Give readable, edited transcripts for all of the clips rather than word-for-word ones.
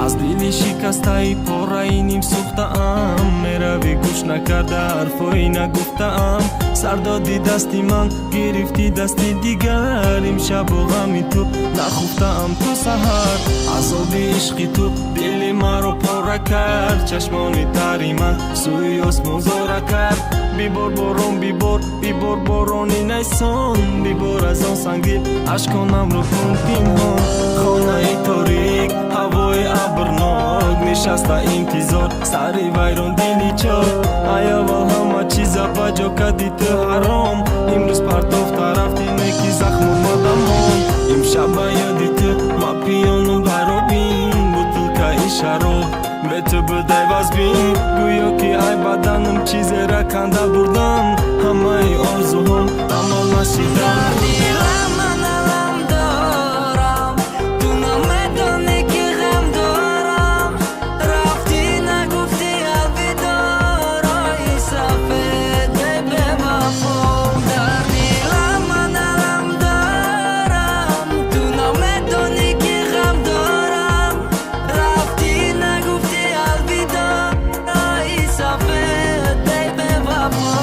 Аз дили шикастаи пораи нимсӯхтаам меравӣ, гӯш накарда ҳарфҳои нагуфтаам. Сар доди дасти ман, гирифтӣ дасти дигар. Имшабу ғами ту нахуфтаам то саҳар. Азоби ишқи ту дили маро пора кард, чашмони тари ман сӯи осмон зора кард. Бибор борон, бибор, бибор борони найсон, бибор аз он сангдил ашконамро кун пинҳон. Хонаи торик, ҳавои абрнок, нишаста интизор сари вайрон дили чор. Ай аввал ҳама чиза ба ҷо кади ту ҳаром, имрӯз партофта рафти неки захму мадамон. Имшаб ба ёди ту ма пиёну баробин, бутылкаи шароб бе ту будай вазбин. Гӯё ки ай баданам чизера канда бурдан, ҳамаи орзуҳом амал нашидан. Дилам ман алам дорам, ту намедонӣ, ки ғам дорам. Рафтӣ, нагуфтӣ алвидоъ, роҳи сафед бевафо. Дар дилам ман алам дорам, ту намедонӣ, ки ғам дорам. Рафтӣ, нагуфтӣ алвидоъ, роҳи сафед бевафо.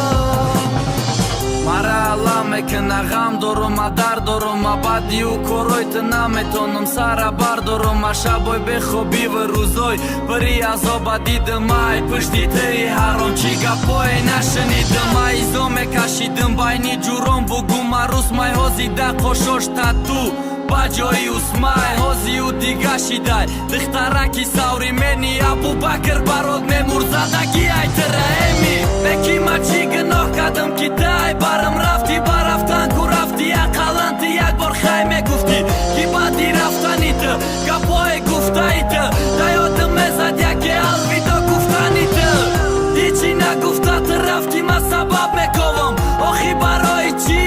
Мара алам мекуна, ғам дорум, ма дард дорум, ма баъди ӯ корой ту наметонам сара бардорум. Ма шабой бехобиву рӯзой пири азоба дидим, ай пушти тии ҳаром чӣ гапое нашунидим. Ай изо мекашидим байни ҷуром, бугум арӯс май ҳозида қошош тату ба ҷои усмай. Ҳози ӯ дига шидай, духтараки савримени Абубакр барот мемурзадаги ай тираэми. Неки ма чӣ гуноҳ кардам, ки тай барам рафтӣ? Ба рафтан ку рафтӣ, ақаллан ту як бор хай мегуфтӣ, ки баъди рафтани ту гапҳое гуфтаи ту да ёдам мезад, яке алвидо гуфтани ту. Ҳичи нагуфта ту рафтӣ, ма сабаб мековам, охи барои чӣ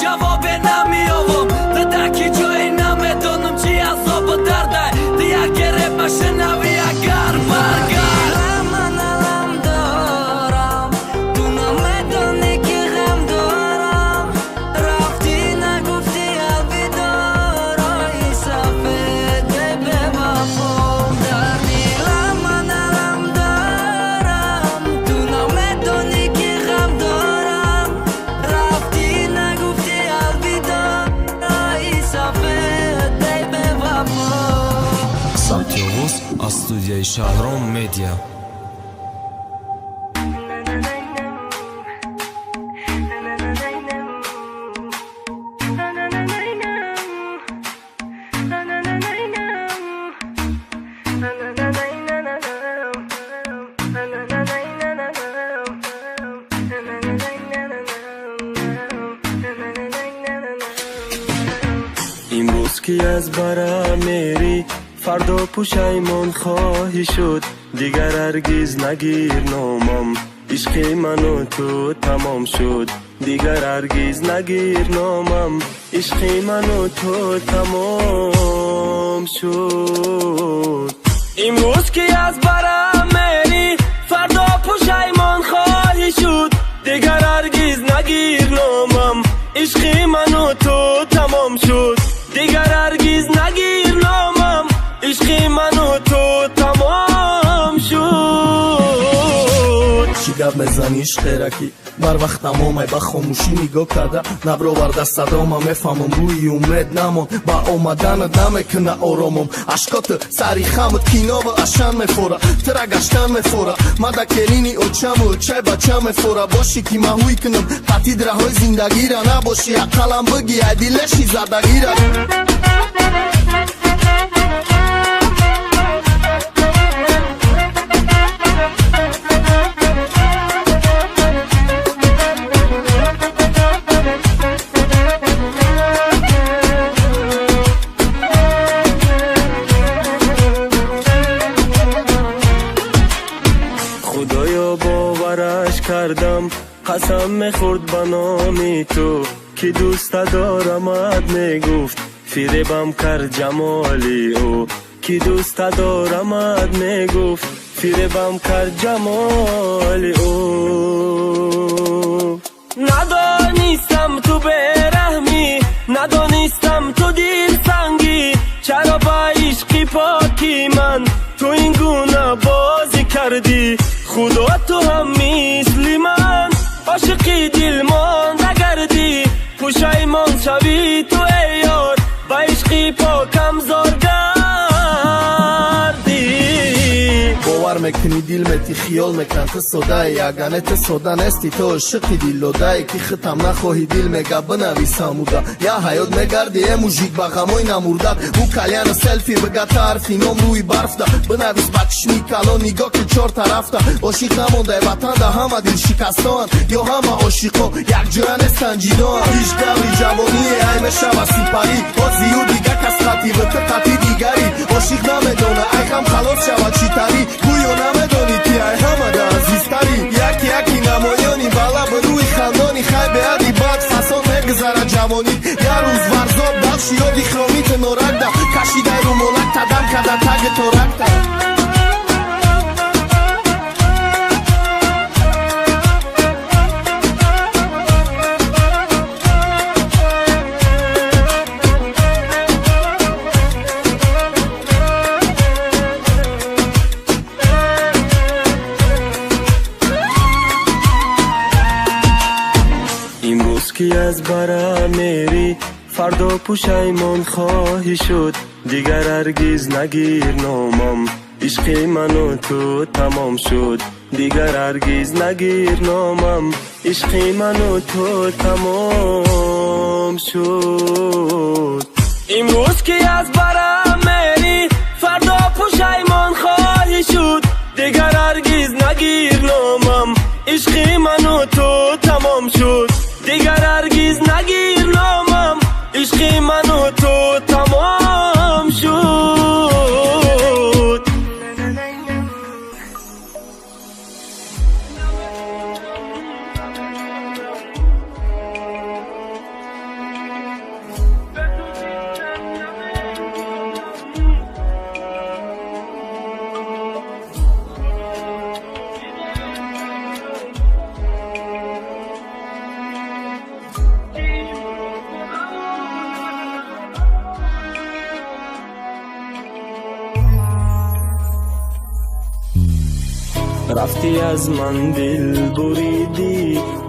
ҷавобе намеёвам? Ту дар ки ҷое намедонам, чӣ азобу дардай, ту яке реп машинави агар баргард. Дилам ман алам дорам, ту намедонӣ, ки ғам дорам. Рафтӣ, нагуфтӣ алвидоъ, роҳи сафед бевафо. Дар дилам ман алам дорам, ту намедонӣ, ки ғам дорам. Рафтӣ, нагуфтӣ алвидоъ, роҳи сафед бевафо. Сабти овоз аз студияи Шаҳром Медиа. Имрӯз ки аз бара мерӣ, фардо пушаймон хоҳӣ шуд. Дигар ҳаргиз нагир номам, ишқи ману ту тамом шуд. Дигар ҳаргиз нагир номам, ишқи ману ту тамом шуд. Имрӯз ки аз бара мерӣ, фардо пушаймон хоҳӣ шуд. Дигар ҳаргиз нагир номам, ишқи ману ту тамом шуд. Дигар ҳаргиз нагир номам, ишқи ману ту тамом шуд. Чӣ гап мезанӣ, ишқеракӣ бар вақт тамомай, ба хомӯшӣ нигоҳ карда наброварда садома. Мефаҳмам, рӯи умед намон, ба омаданат намекуна оромом. Ашкоту сари хамат кинова ашан мефора, тира гаштан мефора, мада келини очаму чай бача мефора. Бошӣ ки ма ҳуй кунам қатид раҳои зиндагира, набошӣ, ақаллан биги ай дилеши задагира. Худоё, бовараш кардам, қасам мехӯрд ба номи ту, ки дӯста дорамад мегуфт, фиребам кард ҷамоли ӯ. Ки дӯста дорамад мегуфт, фиребам кард ҷамоли ӯ. Надонистам ту бераҳмӣ, надонистам ту дилсангӣ. Чаро ба ишқи поки ман ту ин гуна бозӣ кардӣ? Худо, ту ҳам мисли ман ошиқи дилмонда гардӣ. Пушаймон шавӣ ту, эй ёр, ба ишқи покам зор гардӣ. Бовар мекунӣ, дил мети, хиёл мекунам ту содаи, ягане ту сода нестӣ, ту ошиқи дилдодаe, ки хитам нахоҳӣ, дил мега бинависамуда. Я ҳаёт мегарди, э мужик, ба ғамои намурдат. Ӯ кальяна селфи бига, тарфи ном рӯи барфда бинавис, ба чишми калон нигоҳ ки чор тарафта. Ошиқ намондаe ватанда, ҳама дилшикастоанд ё ҳама ошиқо якҷоя нестанд, ҷидоанд. Ишқ даври ҷавоние, ай мешава сипарӣ, озию дига кас қатӣ ва ту қатӣ дигарӣ. Ошиқ намедона, ай ғам халос шава чӣ тарӣ. Гӯё намедонӣ, ки ай ҳамада азизтарӣ. Яки яки намоёни бала ба рӯи хандони, хай беади бад фасон мегузарад ҷавонӣ. Я рӯз варзоб балши ёди хромити норакда кашидай румолак тадам када таги торакта. Имрӯз ки аз барам мерӣ, фардо пушаймон хоҳӣ шуд. Дигар ҳаргиз нагир номам, ишқи ману ту тамом шуд. Дигар ҳаргиз нагир номам, ишқи ману ту тамом шуд. Имрӯз ки аз барам мерӣ, фардо пушаймон хоҳӣ шуд. Дигар ҳаргиз нагир номам, ишқи ману ту тамом шуд. Дигар ҳаргиз нагир номам, ишқи ману ту тамом шуд. Рафтӣ, аз ман дил буридӣ,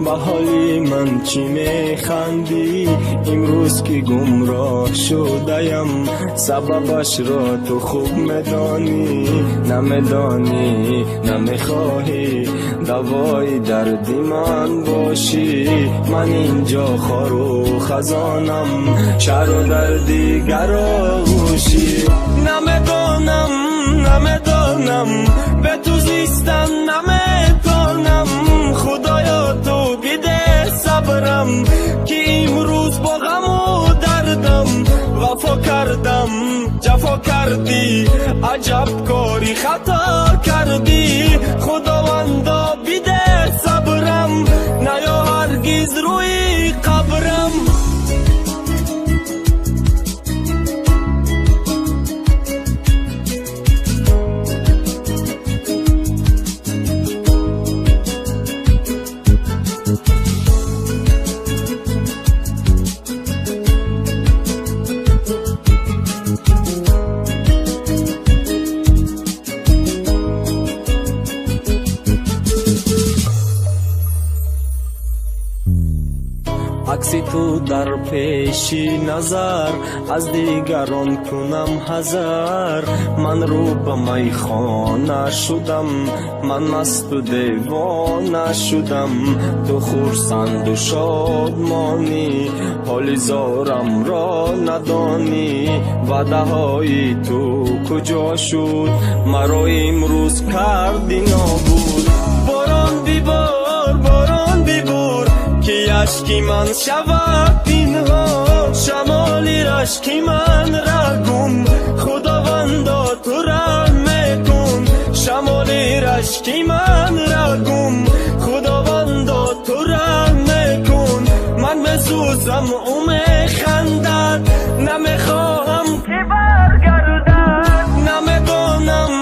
ба ҳоли ман чӣ механдӣ? Имрӯз ки гумроҳ шудаям, сабабашро ту хуб медонӣ. Намедонӣ, намехоҳӣ давои дарди ман бошӣ. Ман инҷо хору хазонам, чаро дар дигар оғӯшӣ? Намедонам, намедонам, бе ту зистан наметонам. Худоё, ту биде сабрам, ки имрӯз бо ғаму дардам. Вафо кардам, ҷафо кардӣ, аҷаб кори хато кардӣ. Худовандо, биде сабрам, наё ҳаргиз рӯи қабрам. Акси ту дар пеши назар, аз дигарон кунам ҳазар. Ман рӯ ба майхона шудам, ман масту девона шудам. Ту хурсанду шодмонӣ, ҳоли зорамро надонӣ. Ваъдаҳои ту куҷо шуд? Маро имрӯз карди нобуд. Борон бибор, борон бибор, ки ашки ман шавад пинҳон. Шамоли рашки ман ра гум, Худовандо, ту раҳм мекун. Шамоли рашки ман ра гум, Худовандо, ту раҳм мекун. Ман месӯзам, ӯ механдад, намехоҳам ки баргардад. Намедонам,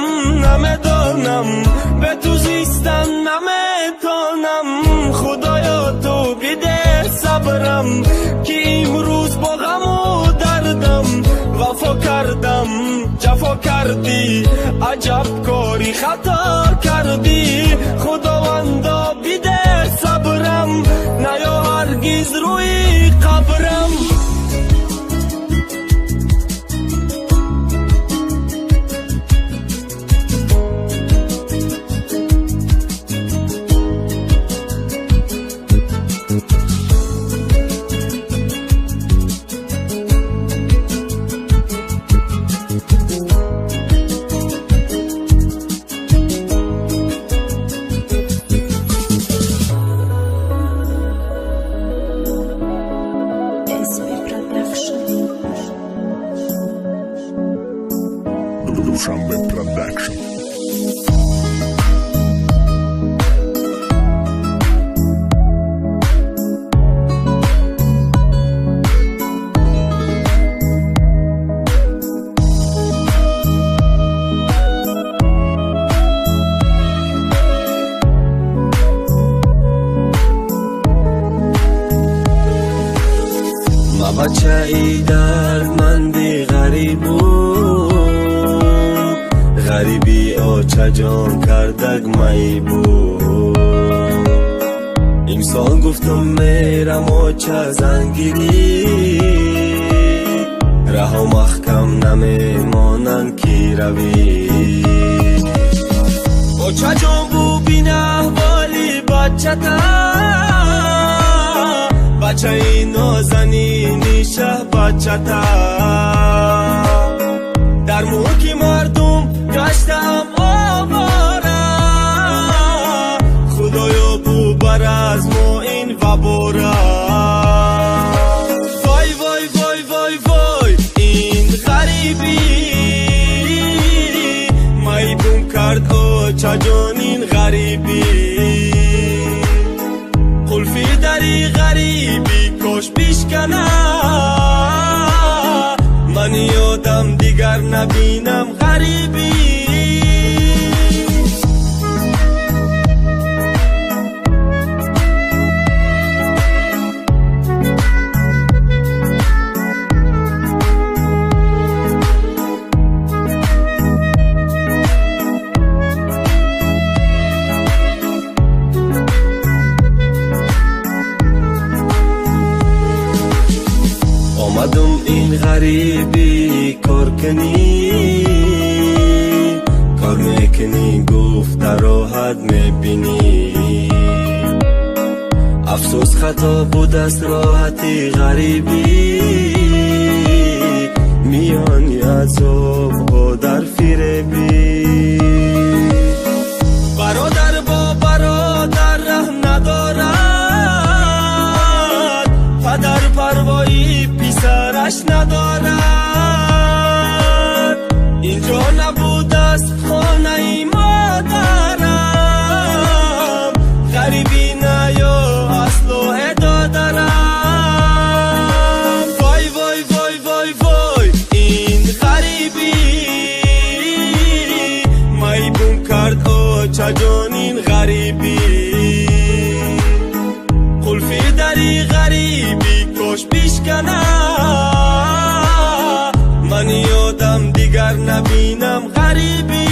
намедонам, бе ту зистан наметонам. Худоё, ту биде сабрам, ки имрӯз бо ғаму дардам. Вафо Кардам, ҷафо кардӣ, аҷаб кори хато кардӣ. Худовандо, биде сабрам, наё ҳаргиз рӯи қабрам. SB Production. Dushanbe Production. Ма бачаи дардманди ғарибу, ғариби очаҷон кардак майбу. Имсол гуфтум мерам, оча зангирӣ, раҳо маҳкам намемонанд, ки равӣ. Очаҷон, бубин аҳволи бачата, бачаи нозанини шаҳбачата. Дар мулки мардум гаштаам овора, худоё, бубар аз мо ин вабора. Вой, вой, вой, вой, вой, ин ғарибӣ майбун кард очаҷон, ин ғарибӣ. Қулфи дари ғарибӣ кош бишкана, ман ёдам дигар набинам ғарибӣ. Омадум ин ғарибӣ кор кунӣ, кор мекунӣ, гуфта роҳат мебинӣ. Афсӯс, хато будаст роҳати ғарибӣ, миёни азобҳо дар фиребӣ. Бародар бо бародар раҳм надорад, падар парвои писараш надорад. Инҷо набудаст хонаи модарам, ғарибӣ наё аслоҳе додарам. Вой, вой, вой, вой, вой, ин ғарибӣ майбун кард очаҷон, ин ғарибӣ. Қулфи дари ғарибӣ кош бишкана, ман ёдам дигар набинам ғарибӣ.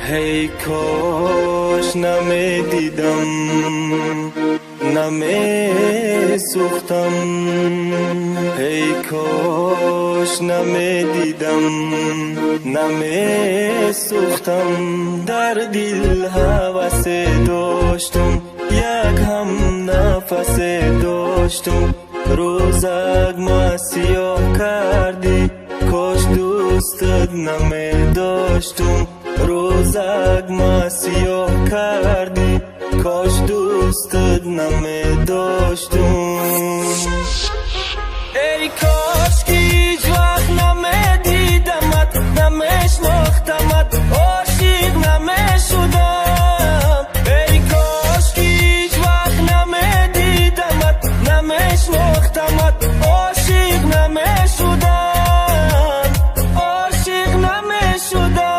Ҳей кош намедидам, намесӯхтам, ҳей кош намедидам, намесӯхтам. Дар дил ҳавасе доштум, як ҳам нафасе доштум, рӯзак ма сиёҳ кардӣ, кош дӯстат намедоштум. Рӯзак ма сиёҳ кардӣ, кош дӯстат намедоштум. Эй кош ки ҳеҷ вақт намедидамат, намешнохтамат, ошиқ намешудам. Эй кош ки ҳеҷ вақт намедидамат, намешнохтамат, ошиқ намешудам, ошиқ намешудам.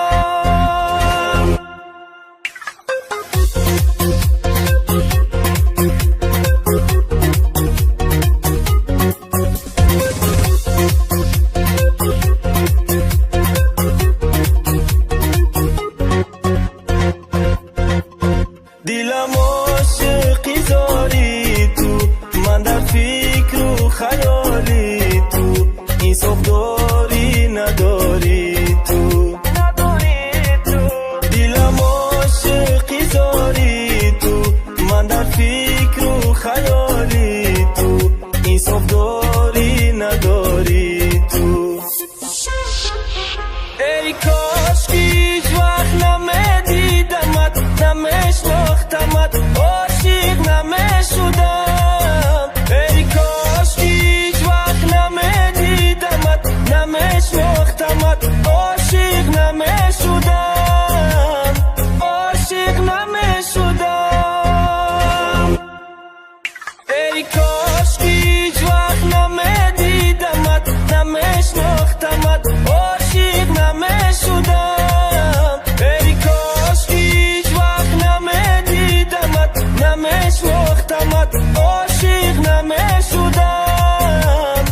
Эй кош ки ҳеҷ вақт намедидамат, намешнохтамат, ошиқ намешудам. Эй кош ки ҳеҷ вақт намедидамат, намешнохтамат, ошиқ намешудам,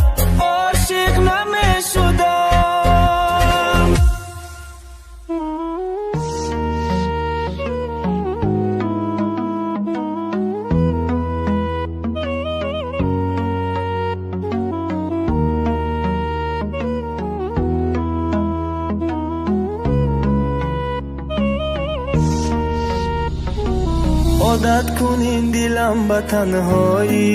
ошиқ намешудам. Одат кунин дилам ба танҳоӣ,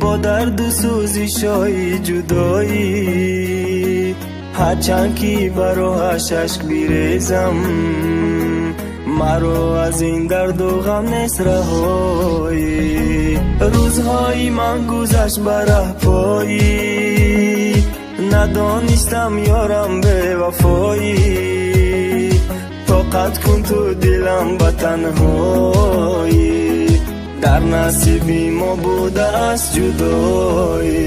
бо дарду сӯзишҳои ҷудоӣ. Ҳарчанд ки ба роҳаш ашк бирезам, маро аз ин дарду ғам нест раҳоӣ. Рӯзҳои ман гузашт ба раҳпоӣ, надонистам ёрам бевафоӣ. Тоқат кун ту дилам ба танҳоӣ, дар насиби мо будааст ҷудоӣ.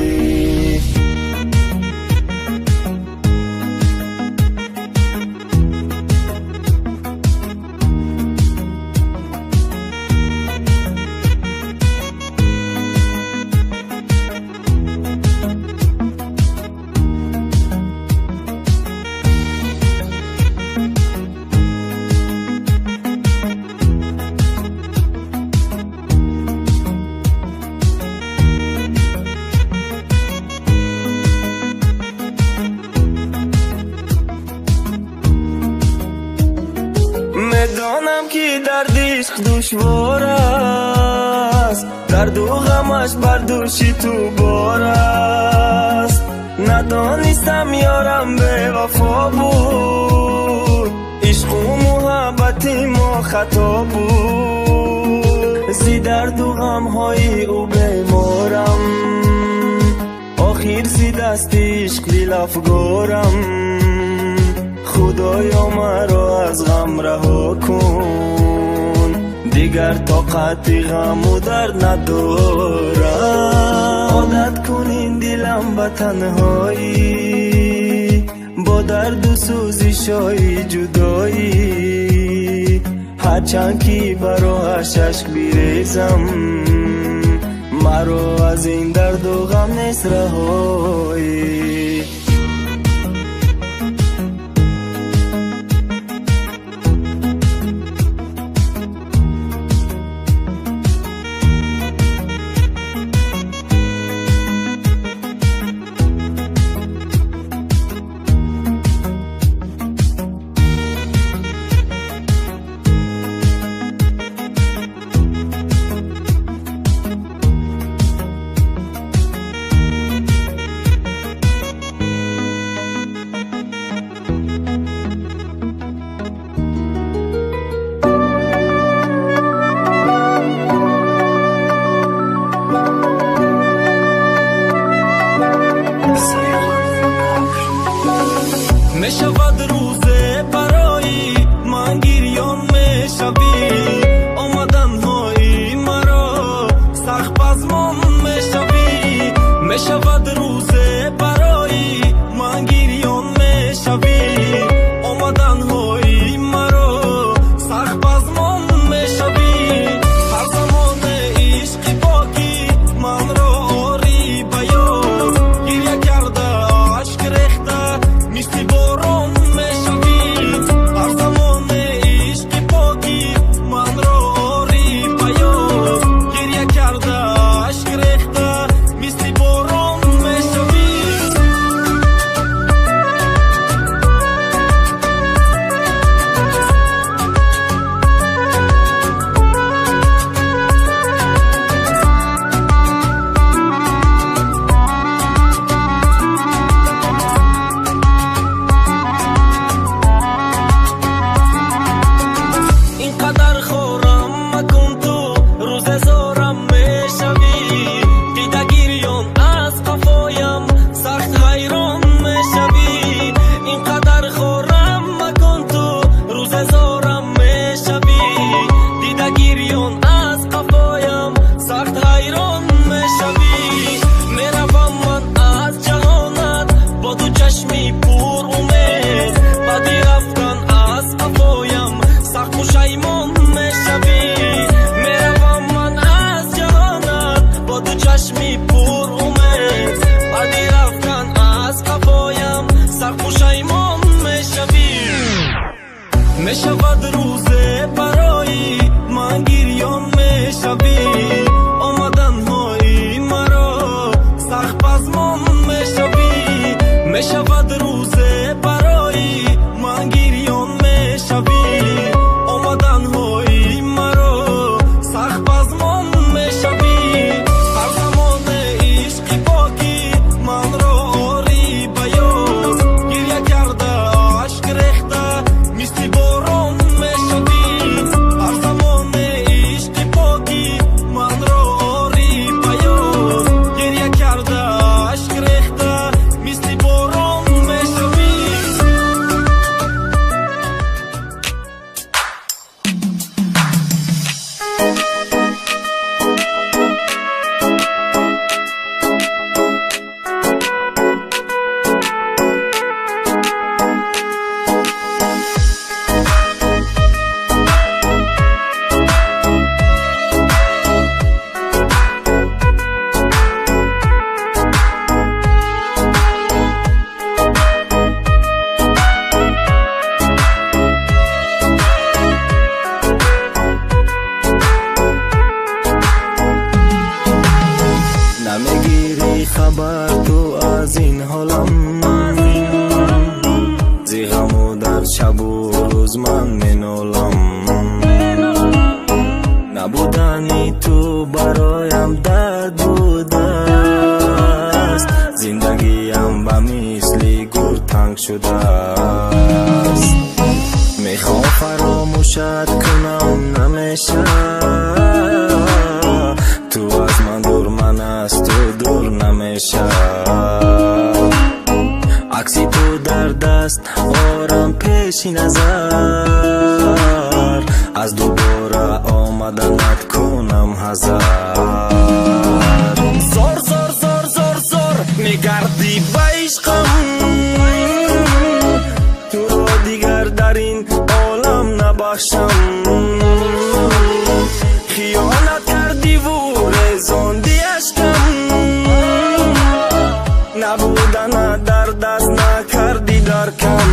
Медонам ки дарди ишқ душвор аст, дарду ғамаш бар дӯши ту бор аст. Надонистам ёрам бевафо буд, ишқу муҳаббати мо хато буд. Зи дарду ғамҳои ӯ беморам, охир зи дасти ишқ дилафгорам. Худоё маро аз ғам раҳо кун, дигар тоқати ғаму дард надорам. Одат кунин дилам ба танҳоӣ, бо дарду сӯзишҳои ҷудоӣ. Ҳарчанд ки ба роҳаш ашк бирезам, маро аз ин дарду ғам нест раҳоӣ. Мешавад рӯзе барои ман гирён мешавӣ, омаданҳои маро сахт пазмон мешавӣ. Мешавад рӯзе барои ман гирён мешавӣ, омаданҳои маро сахт пазмон мешавӣ. Ҳар замоне ишқи покӣ манро орӣ ба ёд, гиря карда ашк рехта мисли борон мешавӣ. Ҳар замоне ишқи покӣ манро орӣ ба ёд, гиря карда ашк рехта мисли борон мешавӣ. Мешавӣ. Меравам ман аз ҷаҳонат бо ду чашми пур умед, баъди рафтан аз қафоям сахт пушаймон мешавӣ. Меравам ман аз ҷаҳонат бо ду чашми пур умед, баъди рафтан аз қафоям сахт пушаймон мешавӣ. Мешавад рӯзе барои ман гирён мешавӣ, омаданҳои маро сахт пазмон мешавӣ. Мешавад рӯзе барои ман гирён мешавӣ, омаданҳои маро сахт пазмон мешавӣ. Ҳар замоне ишқи покӣ манро орӣ ба ёд, гиря карда ашк рехта мисли борон мешавӣ. Ҳар замоне ишқи покӣ манро орӣ ба ёд, гиря карда ашк рехта мисли борон мешавӣ. Намегирӣ хабар ту аз ин ҳолам, зи ғаму дар шабу рӯз ман менолам. Набудани ту бароям дард будааст, зиндагиам ба мисли гур танг шудааст. Мехоҳам фаромӯшат кунам, намеша. Ту аз ман дур, ман аз ту дур намеша. Акси ту дар даст орам пеши назар, аз дубора омаданат кунам ҳазар. Зор, зор, зор, зор, зор мегардӣ ба ишқам, туро дигар дар ин олам набахшам. Хиёнат кардиву резонди ашкам, набудана дар даст накардӣ даркам.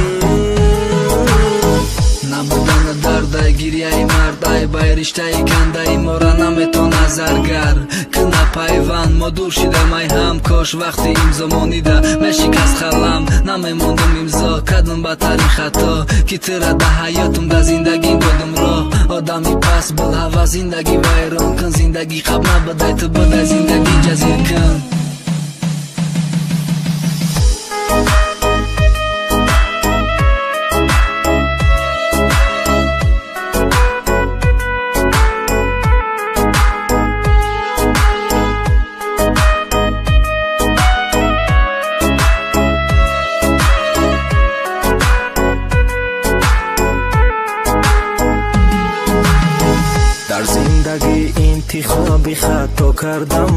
Набудана дардай гирьяи мард, ай бай риштаи кандаи мора наметона заргар кина пайванд. Мо дур шидам ай ҳам, кош вақти имзо монида мешикаст халам, намемондум имзо кардум бадтарин хато, ки тира да ҳаётум да зиндагӣ додум роҳ. Одами паст булҳава зиндагӣ вайрон кун, зиндагӣ қабл набудай ту будай, зиндагӣ ҷазир кун. Дар зиндагӣ интихоби хато кардам,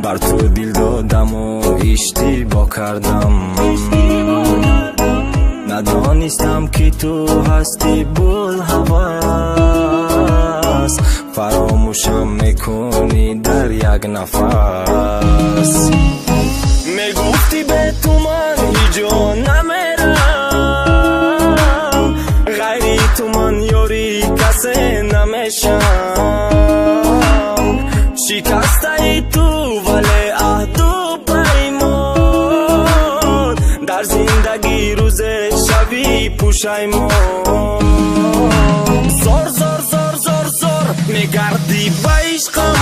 бар ту дил додаму иштибоҳ кардам. Надонистам ки ту ҳасти булҳавас, фаромӯшам мекунӣ дар як нафас. Мегуфтӣ бе ту ман ҳиҷо намерам, ғайри ту ман ёри касе намешам. Шикастаи ту вале аҳду паймон, дар зиндагӣ рӯзе шавӣ пушаймон. Зор, зор, зор, зор, зор мегардӣ ба ишқам,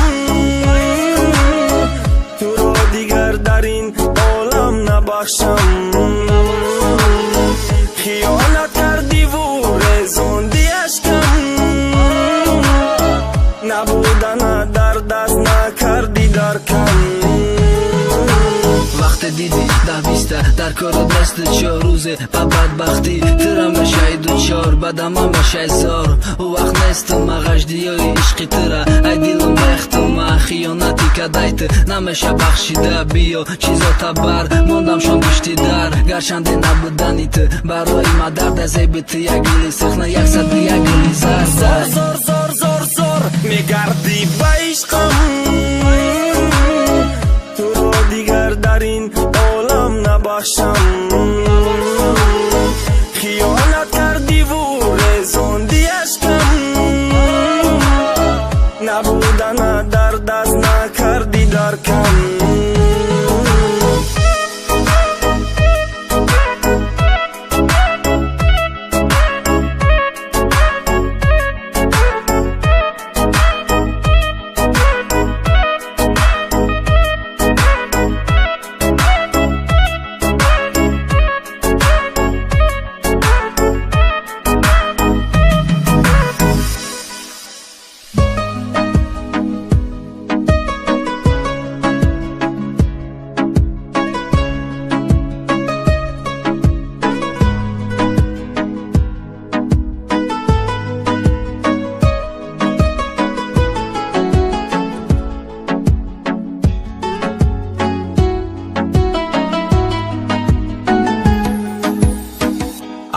туро дигар дар ин олам набахшам. Хиёнат кардиву резонди ашкам, набудана дар даст накардӣ даркам. Вақте дидӣ даҳ биста дар корот несту чор рӯзе ба бадбахтӣ тира мешаи дучор, бадама мешаи зор. Ӯ вақт нестум ма ғаждиёи ишқи тира, ай дилум бехтум ма. Кадай ту намеша бахшида. Биё, чизота бар мондам, шом пушти дар. Гарчанде набудани ту барои ма дарда, зеби ту як гули сухна, 101 гули зарда. Зор, зор, зор, зор мегардӣ ба ишқам, туро дигар дар ин олам набахшам. Хиёнат кардиву резонди ашкам, набудана дар даст накардӣ даркам.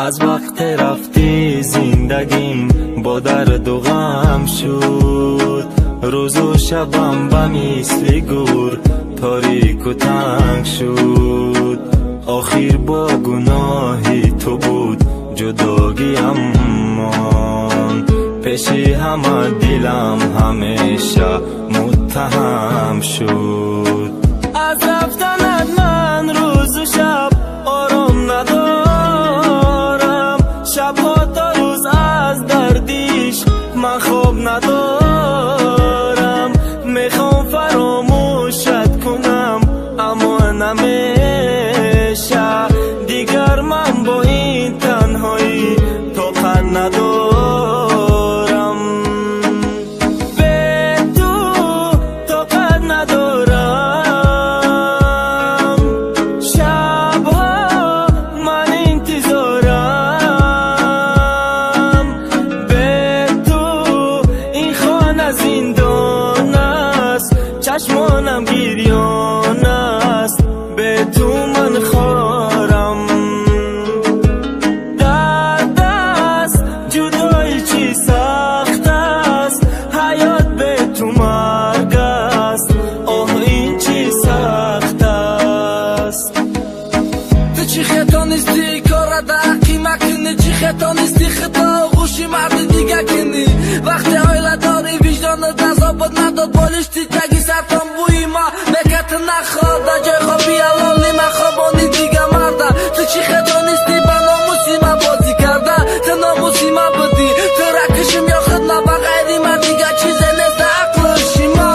Аз вақте рафтӣ, зиндагим бо дарду ғам шуд. Рӯзу шабам ба мисли гур торику танг шуд. Охир бо гуноҳи ту буд ҷудогиамон, пеши ҳама дилам ҳамеша муттаҳам шуд. Аз рафтанат ман рӯзу шаб ором надорам, шабҳо то рӯз аз дардиш ман хоб надорам. Мехом фаромӯшат кунам, аммо намеша. Дигар ман бо ин танҳоӣ тоқат надорам, бе ту тоқат надорам. Шабҳо ман интизорам, бе ту ин хона зиндон аст, чашмонам гирён аст, бе ту ман хорам. Дард аст ҷудоӣ, чӣ сахт аст, ҳаёт бе ту марг аст, оҳ, ин чӣ сахт аст. Ту чӣ хетонисти кора да ақима кунӣ? Чӣ хетонисти хито оғӯши марди дига кунӣ, вақте оила дорӣ? Виҷдонат азобат надод? Болишти таги сартон бӯи ма мекати наход, да ҷои хоби ҳалоли ма хобони дига марда. Ту чӣ хетонисти ба номуси ма бозӣ карда? Ту номуси ма будӣ, ту ракишим ё худ на, ба ғайри ма дига чизе нест да ақлу шима.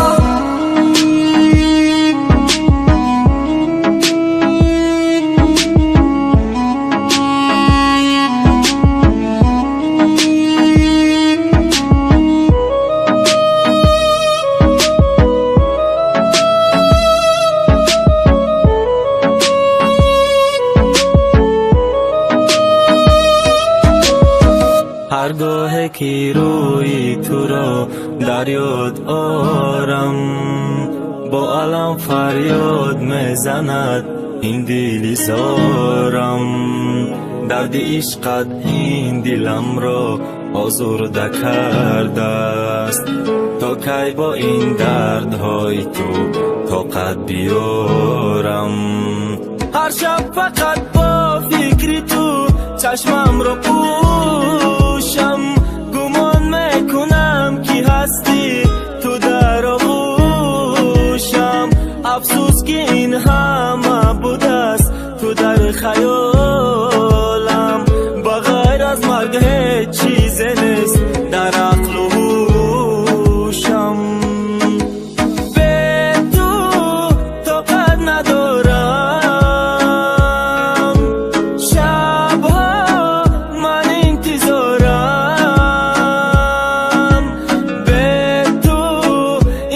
Ҳар гоҳе ки рӯи туро дар ёд орам, бо алам фарёд мезанад ин дили зорам. Дарди ишқат ин диламро озурда кардааст, то кай бо ин дардҳои ту тоқат биёрам? Ҳар шаб фақат бо фикри ту чашмамро пӯшам, гумон мекунам, ки ҳастӣ ту дар оғӯшам. Афсӯс, ки ин ҳама будааст ту дар хаёлам, ба ғайр аз марг ҳеҷ чизе нест дар ақлу ҳушам. Бе ту тоқат надорам, шабҳо ман интизорам, бе ту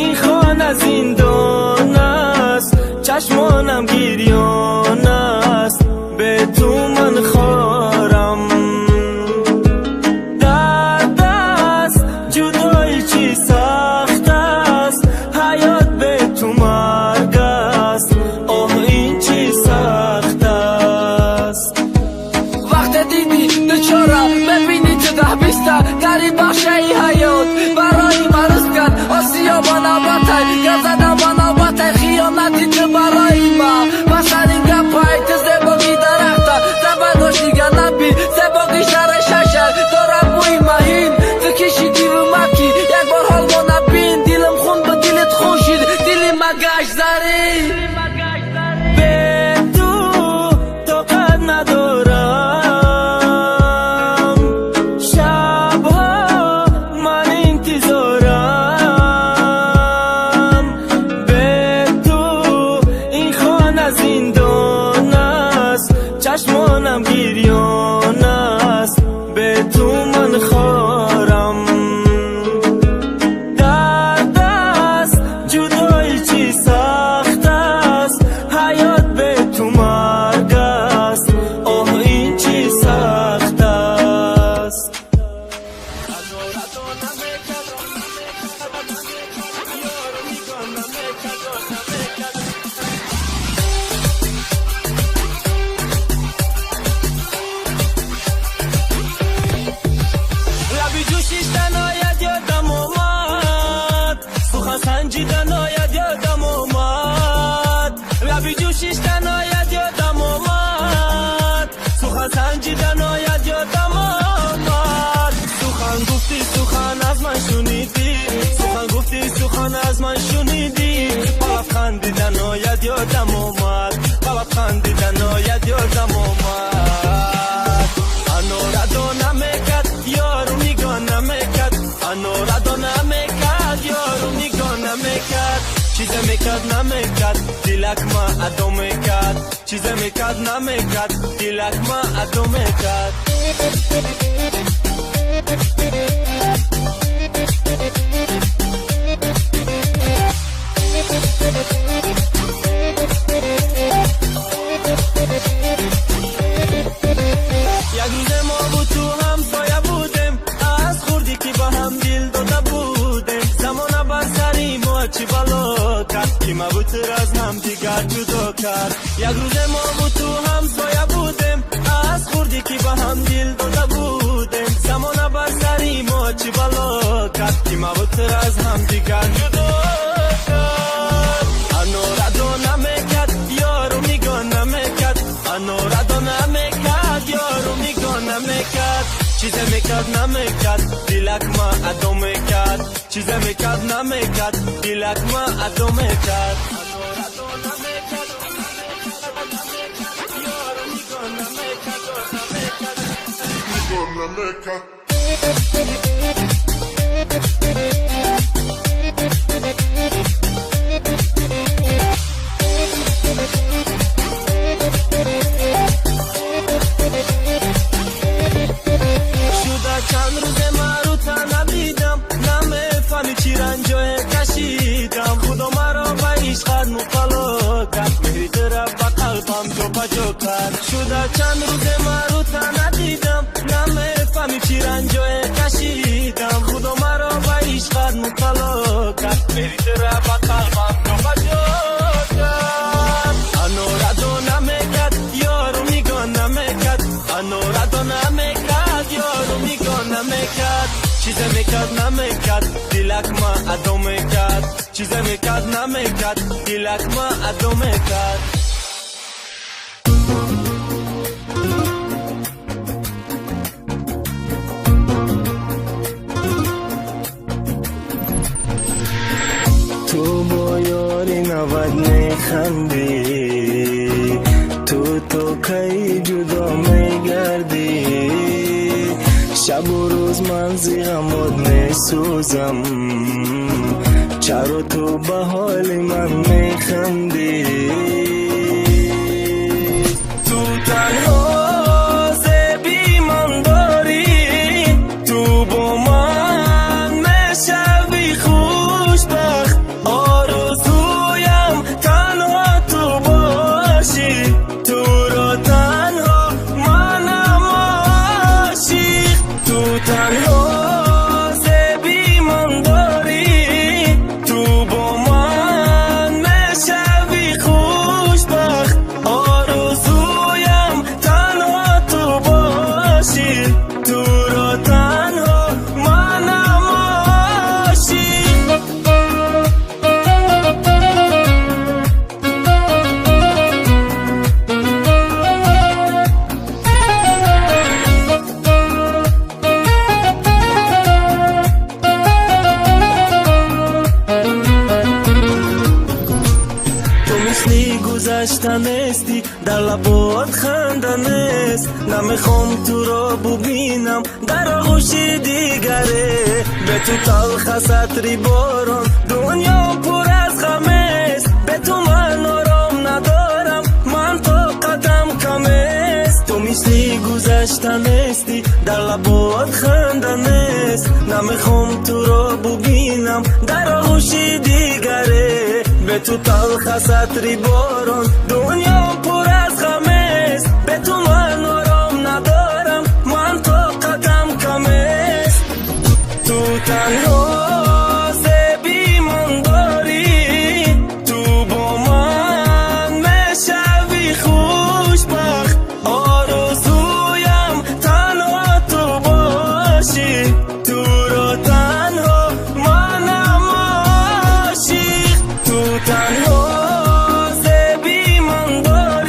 ин хона зиндон аст, чашмонам гирён аст, бе ту ман хорам. Дард аст ҷудоӣ, чӣ сахт аст, ҳаёт бе ту. Чизе мекард, намекард, дилак ма адо мекард. Чизе мекард, намекард, дилак ма адо мекард. Як рӯзе мо бу ту ҳамсоя будем, аз хурдӣ ки ба ҳам дил дода будем. Замона бар сари мо чӣ бало кард, ки мабу тур аз ҳамдигар ҷудо кард. Як рӯзе мо бу ту ҳамсоя будем, аз хурдӣ ки ба ҳам дил дода будем. Замона бар сари мо чӣ бало кард, ки мабу тур аз ҳамдигар ҷудо кард. Анорадо намекард, ёру нигоҳ намекард. Анорадо намекард, ёру нигоҳ намекард. Чизе мекард, намекард, дилак ма адо мекард. Чизе мекард, намекард, дилак ма адо мекард. Анорадо намекард, ёру нигоҳ намекард, намекард. Шуда чанд рӯзе маро та надидам, намефаҳми чӣ ранҷое кашидам. Худо маро ба ишқат мубтало кард, меҳри тура ба қалбам ҷобаҷо кард. Шуда чанд рӯзе маро та надидам, намефаҳми чӣ ранҷое кашидам. Худо маро ба ишқат мубтало кард, меҳри тура ба қалбам ҷобаҷо кард. Анорадо намекард, ёру нигоҳ намекард. Анорадо намекард, ёру нигоҳ намекард. Чизе мекард, намекард, дилак ма адо мекард. Чизе мекард, намекард, дилак ма адо мекард. Ту бо ёри навад механдӣ, ту то кай ҷудо мегардӣ? Шабу рӯз ман зи ғамот месӯзам, чаро ту ба ҳоли ман механдӣ? Ту танҳо зеби ман дорӣ, ту бо ман мешавӣ хушбахт. Орзуям танҳо ту бошӣ, туро танҳо манам ошиқ. Ту танҳо зеби ман дорӣ, ту бо ман мешавӣ хушбахт. Орзуям танҳо ту бошӣ, туро танҳо манам ошиқ. Ту мисли гузашта нестӣ, дар лабот ханда нест. Намехом туро бубинам дар оғӯши дигаре. Бе ту талха сатри борон, дунё пур аз ғамест. Бе ту ман ором надорам, ман тоқатам камест. Ту мисли гузашта нестӣ, дар лабот ханда нест. Намехом туро бубинам дар оғӯши дигаре. Бе ту талха сатри борон, дунё пур аз ғамест. Бе ту ман ором надорам, ман тоқатам камест. Ту танҳо зеби ман дорӣ, ту бо ман мешавӣ хушбахт. Орзуям танҳо ту бошӣ, туро танҳо манам ошиқ. Ту танҳо зеби ман дорӣ.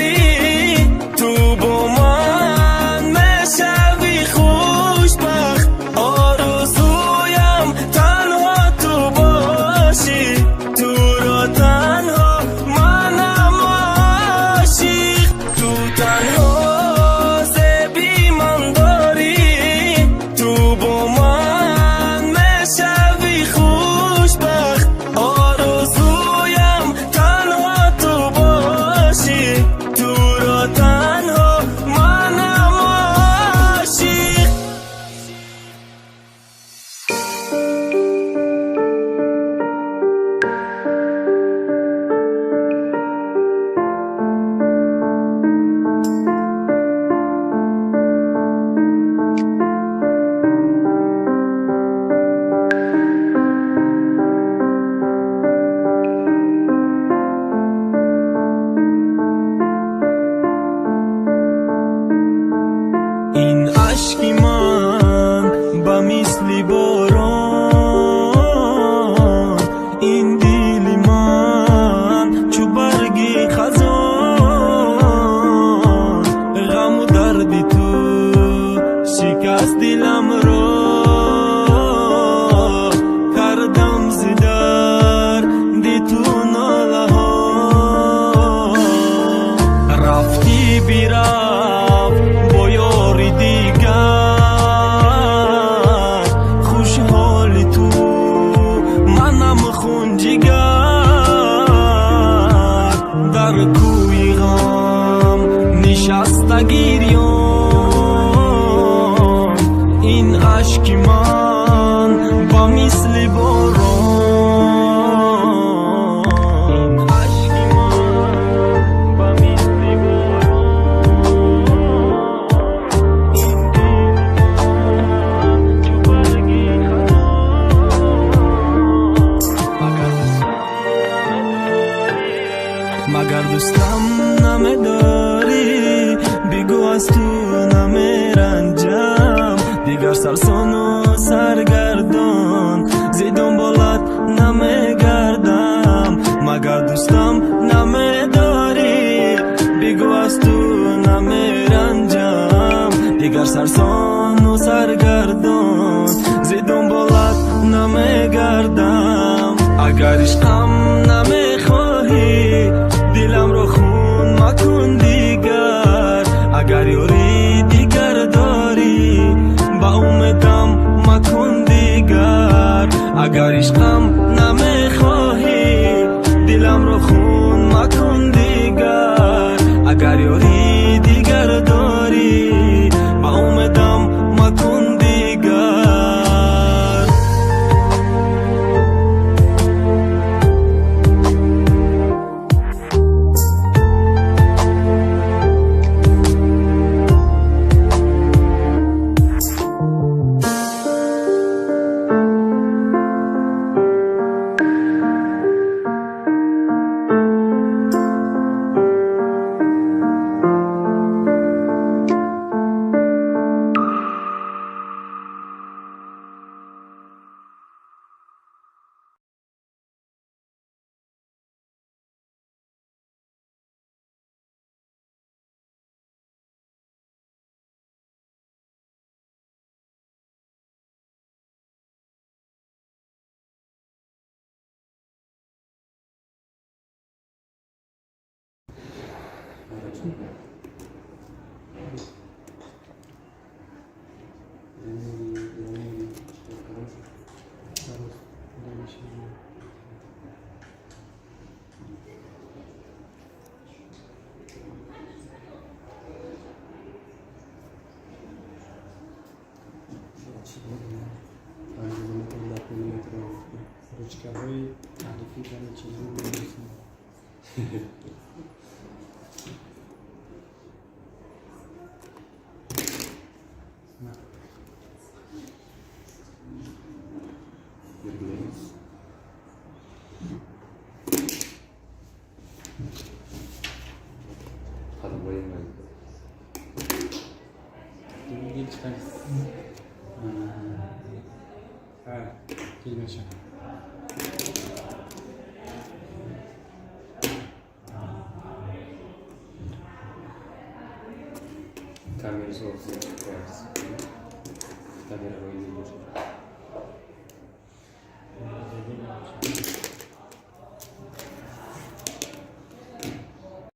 Ашки ман ба мисли борон, ин дили ман чу барги хазон. Ғаму дарди ту шикаст диламро, кардам зи дарди ту нолаҳо. Рафтӣ, бирав бо ёри дигар, хушҳоли ту манам хунҷигар. Дар кӯи ғам нишаста гирён, ин ашки ман ба мисли борон. Ашки ман ба мисли борон, ин дили ман чу барги хазон. Магар дӯстам намедорӣ? Бигӯ, аз ту намеранҷам дигар, сарсону саргардон зи дунболат намегардам. Магар дӯстам намедорӣ? Бигӯ, аз ту намеранҷам дигар, сарсону саргардон зи дунболат намегардам. Агар ишқам намехоҳӣ, диламро хун макун дигар. Агар ёри дигар дорӣ, ба умедам макун дигар. Агар ишқам намехоҳӣ, диламро хун макун дигар. Агар ёри дигар дорӣ, ба умедам макун дигар. Ручкаҳои алифи бани чизи менависем. Белгилейбиз. Кадом военный? Дил чиқар. Келмаша. Камера соз. Камера военный бошад.